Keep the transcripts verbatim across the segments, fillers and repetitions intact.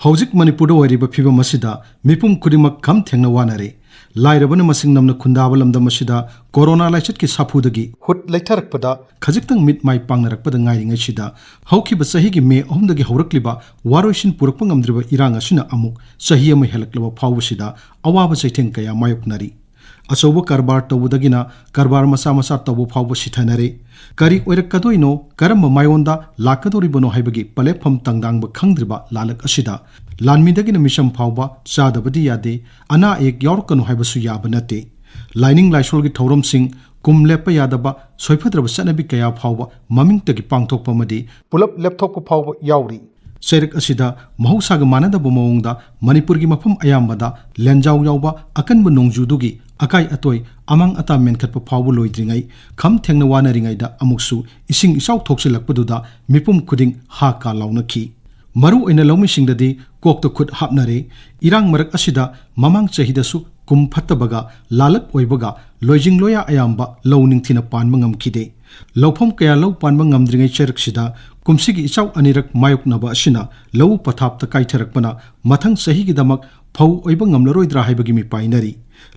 ꯍꯧꯖꯤꯛ ꯃꯅꯤꯄꯨꯔꯗ ꯑꯣꯏꯔꯤꯕ ꯐꯤꯕꯝ ꯑꯁꯤꯗ ꯃꯤꯄꯨꯝ ꯈꯨꯗꯤꯡꯃꯛ ꯈꯝ ꯊꯦꯡꯅ ꯋꯥꯅꯔꯦ꯫ ꯂꯥꯏꯔꯕꯅ ꯃꯁꯤꯡ ꯅꯝꯅ ꯈꯨꯟꯗꯥꯕ ꯂꯝꯗꯝ ꯑꯁꯤꯗ ꯀꯣꯔꯣꯅꯥ ꯂꯥꯏꯆꯠꯀꯤ ꯁꯥꯐꯨꯗꯒꯤ ꯍꯨꯠ ꯂꯩꯊꯔꯛꯄꯗ ꯈꯖꯤꯛꯇꯪ ꯃꯤꯠ ꯃꯥꯏ ꯄꯥꯡꯅꯔꯛꯄꯗ ꯉꯥꯏꯔꯤꯉꯩꯁꯤꯗ, ꯍꯧꯈꯤꯕ ꯆꯍꯤꯒꯤ ꯃꯦ ꯑꯍꯨꯝꯗꯒꯤ ꯍꯧꯔꯛꯂꯤꯕ ꯋꯥꯔꯣꯏꯁꯤꯟ ꯄꯨꯔꯛꯄ ꯉꯝꯗ꯭ꯔꯤꯕ ꯏꯔꯥꯡ ꯑꯁꯤꯅ ꯑꯃꯨꯛ ꯆꯍꯤ ꯑꯃ ꯍꯦꯜꯂꯛꯂꯕ ꯐꯥꯎꯕꯁꯤꯗ ꯑꯋꯥꯕ ꯆꯩꯊꯦꯡ ꯀꯌꯥ ꯃꯥꯌꯣꯛꯅꯔꯤ꯫ ꯑꯆꯧꯕ ꯀꯔꯕꯥꯔ ꯇꯧꯕꯗꯒꯤꯅ ꯀꯔꯕꯥꯔ ꯃꯆꯥ ꯃꯆꯥ ꯇꯧꯕ ꯐꯥꯎꯕ ꯁꯤꯊꯅꯔꯦ꯫ ꯀꯔꯤ ꯑꯣꯏꯔꯛꯀꯗꯣꯏꯅꯣ, ꯀꯔꯝꯕ ꯃꯥꯏꯑꯣꯟꯗ ꯂꯥꯛꯀꯗꯧꯔꯤꯕꯅꯣ ꯍꯥꯏꯕꯒꯤ ꯄꯂꯦꯞꯐꯝ ꯇꯪꯗꯥꯡꯕ ꯈꯪꯗ꯭ꯔꯤꯕ ꯂꯥꯂꯛ ꯑꯁꯤꯗ ꯂꯥꯟꯃꯤꯗꯒꯤꯅ ꯃꯤꯆꯝ ꯐꯥꯎꯕ ꯆꯥꯗꯕꯗꯤ ꯌꯥꯗꯦ, ꯑꯅꯥ ꯑꯌꯦꯛ ꯌꯥꯎꯔꯛꯀꯅꯨ ꯍꯥꯏꯕꯁꯨ ꯌꯥꯕ ꯅꯠꯇꯦ꯫ ꯂꯥꯏꯅꯤꯡ ꯂꯥꯏꯁꯣꯜꯒꯤ ꯊꯧꯔꯝꯁꯤꯡ, ꯀꯨꯝ ꯂꯦꯞꯄ ꯌꯥꯗꯕ, ꯁꯣꯏꯐꯗ꯭ꯔꯕ ꯆꯠꯅꯕꯤ ꯀꯌꯥ ꯐꯥꯎꯕ ꯃꯃꯤꯡꯇꯒꯤ ꯄꯥꯡꯊꯣꯛꯄ ꯑꯃꯗꯤ ꯄꯨꯂꯞ ꯂꯦꯞꯊꯣꯛꯄ ꯐꯥꯎꯕ ꯌꯥꯎꯔꯤ꯫ ꯆꯩꯔꯛ ꯑꯁꯤꯗ ꯃꯍꯧꯁꯥꯒ ꯃꯥꯟꯅꯗꯕ ꯃꯑꯣꯡꯗ ꯃꯅꯤꯄꯨꯔꯒꯤ ꯃꯐꯝ ꯑꯌꯥꯝꯕꯗ ꯂꯦꯟꯖꯥꯎ ꯌꯥꯎꯕ ꯑꯀꯟꯕ ꯅꯣꯡꯖꯨꯗꯨꯒꯤ ꯑꯀꯥꯏ ꯑꯇꯣꯏ, ꯑꯃꯥꯡ ꯑꯇꯥ ꯃꯦꯟꯈꯠꯄ ꯐꯥꯎꯕ ꯂꯣꯏꯗ꯭ꯔꯤꯉꯩ, ꯈꯝ ꯊꯦꯡꯅ ꯋꯥꯅꯔꯤꯉꯩꯗ ꯑꯃꯨꯛꯁꯨ ꯏꯁꯤꯡ ꯏꯆꯥꯎ ꯊꯣꯛꯆꯤꯜꯂꯛꯄꯗꯨꯗ ꯃꯤꯄꯨꯝ ꯈꯨꯗꯤꯡ ꯍꯥ ꯀꯥ ꯂꯥꯎꯅꯈꯤ꯫ ꯃꯔꯨ ꯑꯣꯏꯅ ꯂꯧꯃꯤꯁꯤꯡꯗꯗꯤ ꯀꯣꯛꯇ ꯈꯨꯠ ꯍꯥꯞꯅꯔꯦ꯫ ꯏꯔꯥꯡ ꯃꯔꯛ ꯑꯁꯤꯗ ꯃꯃꯥꯡ ꯆꯍꯤꯗꯁꯨ ꯀꯨꯝ ꯐꯠꯇꯕꯒ ꯂꯥꯂꯛ ꯑꯣꯏꯕꯒ ꯂꯣꯏꯖꯤꯡ ꯂꯣꯌꯥ ꯑꯌꯥꯝꯕ ꯂꯧ ꯅꯤꯡꯊꯤꯅ ꯄꯥꯟꯕ ꯉꯝꯈꯤꯗꯦ꯫ ꯂꯧꯐꯝ ꯀꯌꯥ ꯂꯧ ꯄꯥꯟꯕ ꯉꯝꯗ꯭ꯔꯤꯉꯩ ꯆꯩꯔꯛꯁꯤꯗ ꯀꯨꯝꯁꯤꯒꯤ ꯏꯆꯥꯎ ꯑꯅꯤꯔꯛ ꯃꯥꯌꯣꯛꯅꯕ ꯑꯁꯤꯅ ꯂꯧꯎ ꯄꯊꯥꯞꯇ ꯀꯥꯏꯊꯔꯛꯄꯅ ꯃꯊꯪ ꯆꯍꯤꯒꯤꯗꯃꯛ ꯐꯧ ꯑꯣꯏꯕ ꯉꯝꯂꯔꯣꯏꯗ꯭ꯔꯥ ꯍꯥꯏꯕꯒꯤ ꯃꯤꯄꯥꯏꯅꯔꯤ꯫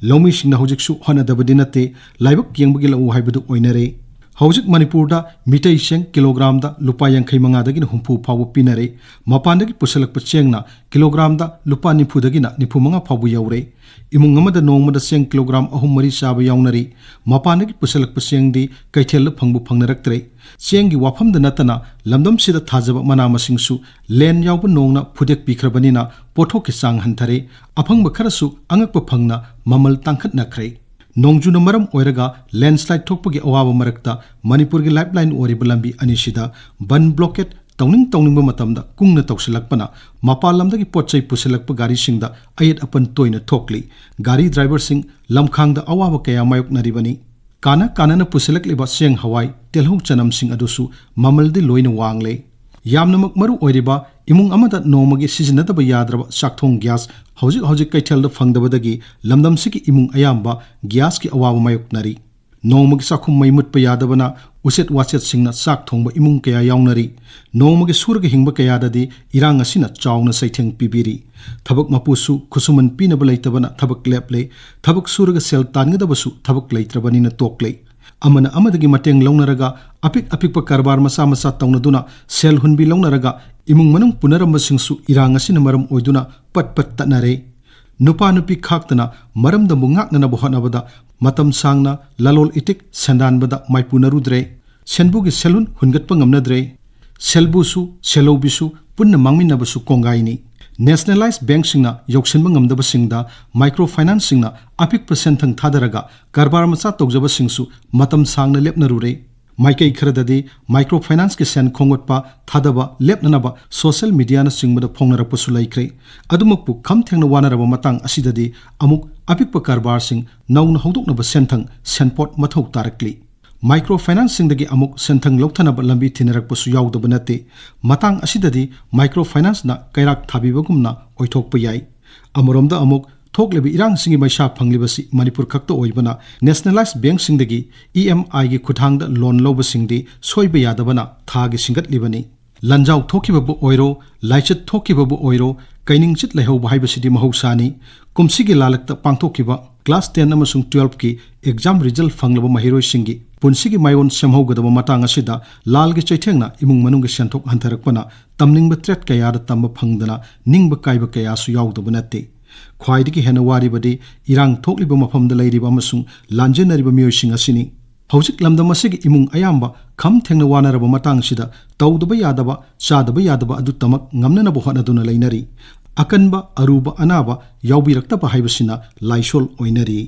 ꯂꯧꯃꯤꯁꯤꯡꯅ ꯍꯧꯖꯤꯛꯁꯨ ꯍꯣꯠꯅꯗꯕꯗꯤ ꯅꯠꯇꯦ, ꯂꯥꯏꯕꯛ ꯌꯦꯡꯕꯒꯤ ꯂꯧꯎ ꯍꯥꯏꯕꯗꯨ ꯑꯣꯏꯅꯔꯦ꯫ ꯍꯧꯖꯤꯛ ꯃꯅꯤꯄꯨꯔꯗ ꯃꯤꯇꯩ ꯆꯦꯡ ꯀꯤꯂꯣꯒ꯭ꯔꯥꯝꯗ ꯂꯨꯄꯥ ꯌꯥꯡꯈꯩ ꯃꯉꯥꯗꯒꯤꯅ ꯍꯨꯝꯐꯨ ꯐꯥꯎꯕ ꯄꯤꯅꯔꯦ꯫ ꯃꯄꯥꯟꯗꯒꯤ ꯄꯨꯁꯤꯜꯂꯛꯄ ꯆꯦꯡꯅ ꯀꯤꯂꯣꯒ꯭ꯔꯥꯝꯗ ꯂꯨꯄꯥ ꯅꯤꯐꯨꯗꯒꯤꯅ ꯅꯤꯐꯨ ꯃꯉꯥ ꯐꯥꯎꯕ ꯌꯧꯔꯦ꯫ ꯏꯃꯨꯡ ꯑꯃꯗ ꯅꯣꯡꯃꯗ ꯆꯦꯡ ꯀꯤꯂꯣꯒ꯭ꯔꯥꯝ ꯑꯍꯨꯝ ꯃꯔꯤ ꯆꯥꯕ ꯌꯥꯎꯅꯔꯤ꯫ ꯃꯄꯥꯟꯗꯒꯤ ꯄꯨꯁꯤꯜꯂꯛꯄ ꯆꯦꯡꯗꯤ ꯀꯩꯊꯦꯜꯗ ꯐꯪꯕꯨ ꯐꯪꯅꯔꯛꯇ꯭ꯔꯦ꯫ ꯆꯦꯡꯒꯤ ꯋꯥꯐꯝꯗ ꯅꯠꯇꯅ ꯂꯝꯗꯝꯁꯤꯗ ꯊꯥꯖꯕ ꯃꯅꯥ ꯃꯁꯤꯡꯁꯨ ꯂꯦꯟ ꯌꯥꯎꯕ ꯅꯣꯡꯅ ꯐꯨꯗꯦꯛꯄꯤꯈ꯭ꯔꯕꯅꯤꯅ ꯄꯣꯠꯊꯣꯛꯀꯤ ꯆꯥꯡ ꯍꯟꯊꯔꯦ꯫ ꯑꯐꯪꯕ ꯈꯔꯁꯨ ꯑꯉꯛꯄ ꯐꯪꯅ ꯃꯃꯜ ꯇꯥꯡꯈꯠꯅꯈ꯭ꯔꯦ꯫ ꯅꯣꯡꯖꯨꯅ ꯃꯔꯝ ꯑꯣꯏꯔꯒ ꯂꯦꯟꯁ꯭ꯂꯥꯏꯗ ꯊꯣꯛꯄꯒꯤ ꯑꯋꯥꯕ ꯃꯔꯛꯇ ꯃꯅꯤꯄꯨꯔꯒꯤ ꯂꯥꯏꯐꯂꯥꯏꯟ ꯑꯣꯏꯔꯤꯕ ꯂꯝꯕꯤ ꯑꯅꯤꯁꯤꯗ ꯕꯟ ꯕ꯭ꯂꯣꯀꯦꯠ ꯇꯧꯅꯤꯡ ꯇꯧꯅꯤꯡꯕ ꯃꯇꯝꯗ ꯀꯨꯡꯅ ꯇꯧꯁꯤꯜꯂꯛꯄꯅ ꯃꯄꯥꯟ ꯂꯝꯗꯒꯤ ꯄꯣꯠ ꯆꯩ ꯄꯨꯁꯤꯜꯂꯛꯄ ꯒꯥꯔꯤꯁꯤꯡꯗ ꯑꯌꯦꯠ ꯑꯄꯟ ꯇꯣꯏꯅ ꯊꯣꯛꯂꯤ꯫ ꯒꯥꯔꯤ ꯗ꯭ꯔꯥꯏꯚꯔꯁꯤꯡ ꯂꯝꯈꯥꯡꯗ ꯑꯋꯥꯕ ꯀꯌꯥ ꯃꯥꯌꯣꯛꯅꯔꯤꯕꯅꯤ꯫ ꯀꯥꯅ ꯀꯥꯅꯅ ꯄꯨꯁꯤꯜꯂꯛꯂꯤꯕ ꯆꯦꯡ, ꯍꯋꯥꯏ, ꯇꯤꯜꯍꯧ, ꯆꯅꯝꯁꯤꯡ ꯑꯗꯨꯁꯨ ꯃꯃꯜꯗꯤ ꯂꯣꯏꯅ ꯋꯥꯡꯂꯦ꯫ ꯌꯥꯝꯅꯃꯛ ꯃꯔꯨ ꯑꯣꯏꯔꯤꯕ ꯏꯃꯨꯡ ꯑꯃꯗ ꯅꯣꯡꯃꯒꯤ ꯁꯤꯖꯤꯟꯅꯗꯕ ꯌꯥꯗ꯭ꯔꯕ ꯆꯥꯛꯊꯣꯡ ꯒ꯭ꯌꯥꯁ ꯍꯧꯖꯤꯛ ꯍꯧꯖꯤꯛ ꯀꯩꯊꯦꯜꯗ ꯐꯪꯗꯕꯗꯒꯤ ꯂꯝꯗꯝꯁꯤꯒꯤ ꯏꯃꯨꯡ ꯑꯌꯥꯝꯕ ꯒ꯭ꯌꯥꯁꯀꯤ ꯑꯋꯥꯕ ꯃꯥꯌꯣꯛꯅꯔꯤ꯫ ꯅꯣꯡꯃꯒꯤ ꯆꯥꯛꯈꯨꯝ ꯃꯩ ꯃꯨꯠꯄ ꯌꯥꯗꯕꯅ ꯎꯆꯦꯠ ꯋꯥꯆꯦꯠꯁꯤꯡꯅ ꯆꯥꯛ ꯊꯣꯡꯕ ꯏꯃꯨꯡ ꯀꯌꯥ ꯌꯥꯎꯅꯔꯤ꯫ ꯅꯣꯡꯃꯒꯤ ꯁꯨꯔꯒ ꯍꯤꯡꯕ ꯀꯌꯥꯗꯗꯤ ꯏꯔꯥꯡ ꯑꯁꯤꯅ ꯆꯥꯎꯅ ꯆꯩꯊꯦꯡ ꯄꯤꯕꯤꯔꯤ꯫ ꯊꯕꯛ ꯃꯄꯨꯁꯨ ꯈꯨꯠꯁꯨꯃꯟ ꯄꯤꯅꯕ ꯂꯩꯇꯕꯅ ꯊꯕꯛ ꯂꯦꯞꯂꯦ꯫ ꯊꯕꯛ ꯁꯨꯔꯒ ꯁꯦꯜ ꯇꯥꯟꯒꯗꯕꯁꯨ ꯊꯕꯛ ꯂꯩꯇ꯭ꯔꯕꯅꯤꯅ ꯇꯣꯛꯂꯦ꯫ ꯑꯃꯅ ꯑꯃꯗꯒꯤ ꯃꯇꯦꯡ ꯂꯧꯅꯔꯒ ꯑꯄꯤꯛ ꯑꯄꯤꯛꯄ ꯀꯔꯕꯥꯔ ꯃꯆꯥ ꯃꯆꯥ ꯇꯧꯅꯗꯨꯅ ꯁꯦꯜ ꯍꯨꯟꯕꯤ ꯂꯧꯅꯔꯒ ꯏꯃꯨꯡ ꯃꯅꯨꯡ ꯄꯨꯅꯔꯝꯕꯁꯤꯡꯁꯨ ꯏꯔꯥꯡ ꯑꯁꯤꯅ ꯃꯔꯝ ꯑꯣꯏꯗꯨꯅ ꯄꯠ ꯄꯠ ꯇꯠꯅꯔꯦ꯫ ꯅꯨꯄꯥ ꯅꯨꯄꯤ ꯈꯥꯛꯇꯅ ꯃꯔꯝꯗꯝꯕꯨ ꯉꯥꯛꯅꯅꯕ ꯍꯣꯠꯅꯕꯗ ꯃꯇꯝ ꯁꯥꯡꯅ ꯂꯂꯣꯜ ꯏꯇꯤꯛ ꯁꯦꯟꯗꯥꯟꯕꯗ ꯃꯥꯏꯄꯨꯅꯔꯨꯗ꯭ꯔꯦ꯫ ꯁꯦꯟꯕꯨꯒꯤ ꯁꯦꯜꯍꯨꯟ ꯍꯨꯟꯒꯠꯄ ꯉꯝꯅꯗ꯭ꯔꯦ꯫ ꯁꯦꯜꯕꯨꯁꯨ ꯁꯦꯜꯍꯧꯕꯤꯁꯨ ꯄꯨꯟꯅ ꯃꯥꯡꯃꯤꯟꯅꯕꯁꯨ ꯀꯣꯡꯒꯥꯏꯅꯤ꯫ ꯅꯦꯁꯅꯦꯂꯥꯏꯖ ꯕꯦꯡꯛꯁꯤꯡꯅ ꯌꯧꯁꯤꯟꯕ ꯉꯝꯗꯕꯁꯤꯡꯗ ꯃꯥꯏꯀ꯭ꯔꯣ ꯐꯥꯏꯅꯥꯟꯁꯁꯤꯡꯅ ꯑꯄꯤꯛꯄ ꯁꯦꯟꯊꯪ ꯊꯥꯗꯔꯒ ꯀꯔꯕꯥꯔ ꯃꯆꯥ ꯇꯧꯖꯕꯁꯤꯡꯁꯨ ꯃꯇꯝ ꯁꯥꯡꯅ ꯂꯦꯞꯅꯔꯨꯔꯦ꯫ ꯃꯥꯏꯀꯩ ꯈꯔꯗꯗꯤ ꯃꯥꯏꯀ꯭ꯔꯣ ꯐꯥꯏꯅꯥꯟꯁꯀꯤ ꯁꯦꯟ ꯈꯣꯝꯒꯠꯄ ꯊꯥꯗꯕ ꯂꯦꯞꯅꯅꯕ ꯁꯣꯁꯦꯜ ꯃꯤꯗꯤꯌꯥꯅꯆꯤꯡꯕꯗ ꯐꯣꯡꯅꯔꯛꯄꯁꯨ ꯂꯩꯈ꯭ꯔꯦ꯫ ꯑꯗꯨꯃꯛꯄꯨ ꯈꯝ ꯊꯦꯡꯅ ꯋꯥꯅꯔꯕ ꯃꯇꯥꯡ ꯑꯁꯤꯗꯗꯤ ꯑꯃꯨꯛ ꯑꯄꯤꯛꯄ ꯀꯔꯕꯥꯔꯁꯤꯡ ꯅꯧꯅ ꯍꯧꯗꯣꯛꯅꯕ ꯁꯦꯟꯊꯪ ꯁꯦꯟꯄꯣꯠ ꯃꯊꯧ ꯇꯥꯔꯛꯂꯤ꯫ ꯃꯥꯏꯀ꯭ꯔꯣ ꯐꯥꯏꯅꯥꯟꯁꯁꯤꯡꯗꯒꯤ ꯑꯃꯨꯛ ꯁꯦꯟꯊꯪ ꯂꯧꯊꯅꯕ ꯂꯝꯕꯤ ꯊꯤꯅꯔꯛꯄꯁꯨ ꯌꯥꯎꯗꯕ ꯅꯠꯇꯦ꯫ ꯃꯇꯥꯡ ꯑꯁꯤꯗꯗꯤ ꯃꯥꯏꯀ꯭ꯔꯣ ꯐꯥꯏꯅꯥꯟꯁꯅ ꯀꯩꯔꯥꯛ ꯊꯥꯕꯤꯕꯒꯨꯝꯅ ꯑꯣꯏꯊꯣꯛꯄ ꯌꯥꯏ꯫ ꯑꯃꯔꯣꯝꯗ ꯑꯃꯨꯛ ꯊꯣꯛꯂꯤꯕ ꯏꯔꯥꯡꯁꯤꯡꯒꯤ ꯃꯩꯁꯥ ꯐꯪꯂꯤꯕꯁꯤ ꯃꯅꯤꯄꯨꯔ ꯈꯛꯇ ꯑꯣꯏꯕꯅ ꯅꯦꯁꯅꯦꯂꯥꯏꯖ ꯕꯦꯡꯛꯁꯤꯡꯗꯒꯤ ꯏ ꯑꯦꯝ ꯑꯥꯏꯒꯤ ꯈꯨꯠꯊꯥꯡꯗ ꯂꯣꯟ ꯂꯧꯕꯁꯤꯡꯗꯤ ꯁꯣꯏꯕ ꯌꯥꯗꯕꯅ ꯊꯥꯒꯤ ꯁꯤꯡꯒꯠꯂꯤꯕꯅꯤ꯫ ꯂꯥꯟꯖꯥꯎ ꯊꯣꯛꯈꯤꯕꯕꯨ ꯑꯣꯏꯔꯣ, ꯂꯥꯏꯆꯠ ꯊꯣꯛꯈꯤꯕꯕꯨ ꯑꯣꯏꯔꯣ, ꯀꯩꯅꯤꯡꯆꯤꯠ ꯂꯩꯍꯧꯕ ꯍꯥꯏꯕꯁꯤꯗꯤ ꯃꯍꯧꯁꯥꯅꯤ꯫ ꯀꯨꯝꯁꯤꯒꯤ ꯂꯥꯂꯛꯇ ꯄꯥꯡꯊꯣꯛꯈꯤꯕ ꯀ꯭ꯂꯥꯁ ꯇꯦꯟ ꯑꯃꯁꯨꯡ ꯇꯨꯋꯦꯜꯐꯀꯤ ꯑꯦꯛꯖꯥꯝ ꯔꯤꯖꯜ ꯐꯪꯂꯕ ꯃꯍꯩꯔꯣꯏꯁꯤꯡꯒꯤ ꯄꯨꯟꯁꯤꯒꯤ ꯃꯥꯏꯑꯣꯟ ꯁꯦꯝꯍꯧꯒꯗꯕ ꯃꯇꯥꯡ ꯑꯁꯤꯗ ꯂꯥꯜꯒꯤ ꯆꯩꯊꯦꯡꯅ ꯏꯃꯨꯡ ꯃꯅꯨꯡꯒꯤ ꯁꯦꯟꯊꯣꯛ ꯍꯟꯊꯔꯛꯄꯅ ꯇꯝꯅꯤꯡꯕ ꯇ꯭ꯔꯦꯠ ꯀꯌꯥꯗ ꯇꯝꯕ ꯐꯪꯗꯅ ꯅꯤꯡꯕ ꯀꯥꯏꯕ ꯀꯌꯥꯁꯨ ꯌꯥꯎꯗꯕ ꯅꯠꯇꯦ꯫ ꯈ꯭ꯋꯥꯏꯗꯒꯤ ꯍꯦꯟꯅ ꯋꯥꯔꯤꯕꯗꯤ ꯏꯔꯥꯡ ꯊꯣꯛꯂꯤꯕ ꯃꯐꯝꯗ ꯂꯩꯔꯤꯕ ꯑꯃꯁꯨꯡ ꯂꯥꯟꯖꯦꯟꯅꯔꯤꯕ ꯃꯤꯑꯣꯏꯁꯤꯡ ꯑꯁꯤꯅꯤ꯫ ꯍꯧꯖꯤꯛ ꯂꯝꯗꯝ ꯑꯁꯤꯒꯤ ꯏꯃꯨꯡ ꯑꯌꯥꯝꯕ ꯈꯝ ꯊꯦꯡꯅ ꯋꯥꯅꯔꯕ ꯃꯇꯥꯡꯁꯤꯗ ꯇꯧꯗꯕ ꯌꯥꯗꯕ, ꯆꯥꯗꯕ ꯌꯥꯗꯕ ꯑꯗꯨꯇꯃꯛ ꯉꯝꯅꯅꯕ ꯍꯣꯠꯅꯗꯨꯅ ꯂꯩꯅꯔꯤ꯫ ꯑꯀꯟꯕ, ꯑꯔꯨꯕ ꯑꯅꯥꯕ ꯌꯥꯎꯕꯤꯔꯛꯇꯕ ꯍꯥꯏꯕꯁꯤꯅ ꯂꯥꯏꯁꯣꯜ ꯑꯣꯏꯅꯔꯤ꯫